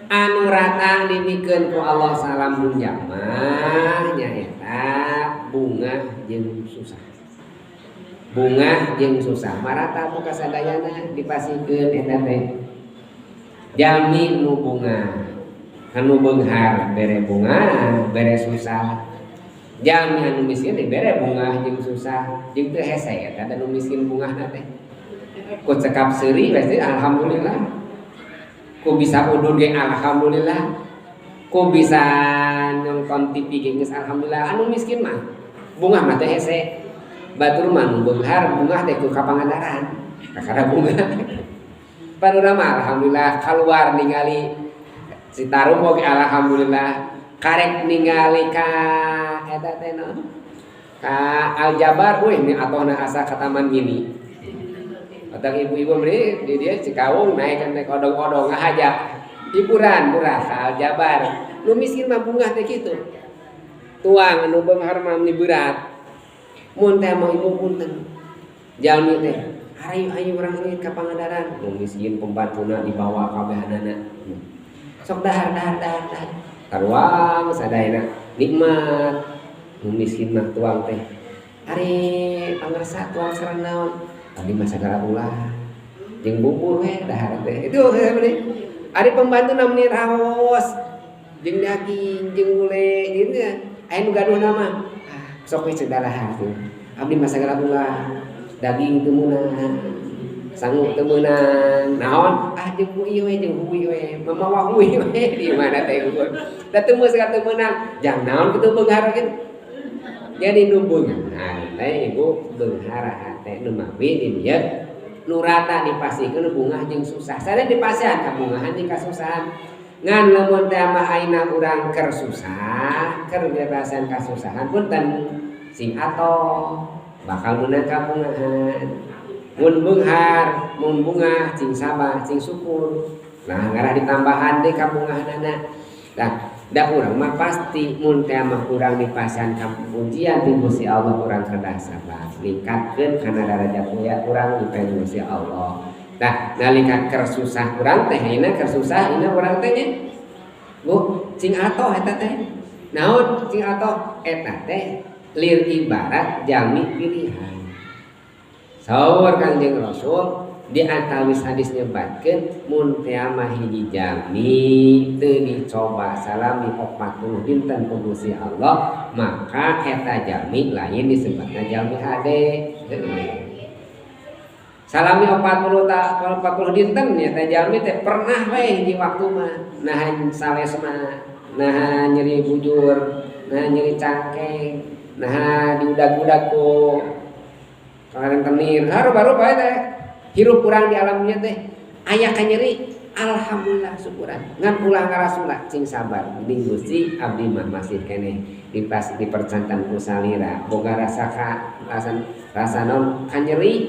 Anu rata dibikeun ku Allah salam dunya mah nyaeta bungah jeung susah. Bungah jeung susah marata ku kasadayana dipasihkeun eta teh. Jalmi nu bungah, anu beunghar bere bungah, bere susah. Jalmi anu miskin dibere bungah jeung susah, jeung teu hese eta nu miskin bungahna teh. Ku cekap seuri pasti alhamdulillah. Ku bisa udud ge alhamdulillah. Ku bisa nonton TV ge geus alhamdulillah. Anu miskin mah bungah mah teh hese. Batur mah nu beunghar bungah teh ku ka Pangandaran. Kakara bungah. Panorama alhamdulillah keluar ningali Citarum oge alhamdulillah. Karek ningali ka eta teh naon? Ka Aljabar euy ni atohna asa ka Taman Mini. Atau ibu-ibu beli di dia Cikawung naik naik odong-odong ngahaja hiburan murah ka Aljabar. Nu miskin mah bungah teh kitu. Tuang anu beunghar mah meni berat. Mun teh mah ibu punten. Jalmi teh hayu hayu urang ini ka Pangandaran. Nu miskin pembantuna dibawa kabehanana. Sok dahar dahar dahar dahar. Taruang sadayana nikmat. Nu miskin mah tuang teh. Ari pangersa tuang sareng naon? Abdi mah sagala ulah. Jeung bubur we dahar teh. Itu ari pembantu na meni raos jeung daging jeung gule gitu ya. Aya nu gaduh nama. Ah, sok we ceuk dahar tuh. Abdi mah sagala ulah. Daging teu meunang. Sangu teu meunang. Naon? Ah jeung hui we jeung hui we. Mamawa hui we di mana teh ukur. Da teu meus teu meunang. Jang naon kitu beunghar kitu. Jadi nu beunghar teh ibu beunghar hate nu mawi di dieu nu rata dipasihkeun bungah jeung susah. Sadaya dipasihan kabungahan jeung kasusahan. Ngan lamun teh mah ayeuna urang keur susah, keur bebasan kasusahan punten sing atoh bakal meunang kabungahan. Mun beunghar, mun bungah cing sabar, cing syukur. Nah, ngarah ditambahan deui kabungahanana. Nah, da urang mah pasti mun teh mah urang dipasihan ujian ti Gusti Allah urang kedah sabar. Ningkatkeun kana darajat mulia urang di Gusti Allah. Nah, nalika keur susah urang teh ayeuna keur susah ayeuna urang teh nya. Bu, cing atoh eta teh. Naon cing atoh? Eta teh lir ibarat jalmi pilihan. Saur Kangjeng Rasul di antawis hadis nyebatkeun mun teh mah hiji jalmi teu dicoba salami 40 dinten ku Gusti Allah, maka eta jalmi lain disebutna jalmi hade. Salami 40 ta 40 dinten ya teh jalmi teh pernah we hiji waktu mah nahan salesma, nahan nyeri bujur, nahan nyeri cangkeng, nahan diudag-udag ku karentenir, haru baru bae teh. Hirup urang di alam dunia teh aya kanyeri, alhamdulillah syukuran. Ngan ulah ngarasula cing sabar. Ding Gusti abdi mah masih keneh dipas dipercantan ku salira. Boga rasa ka rasa rasa naon kanyeri.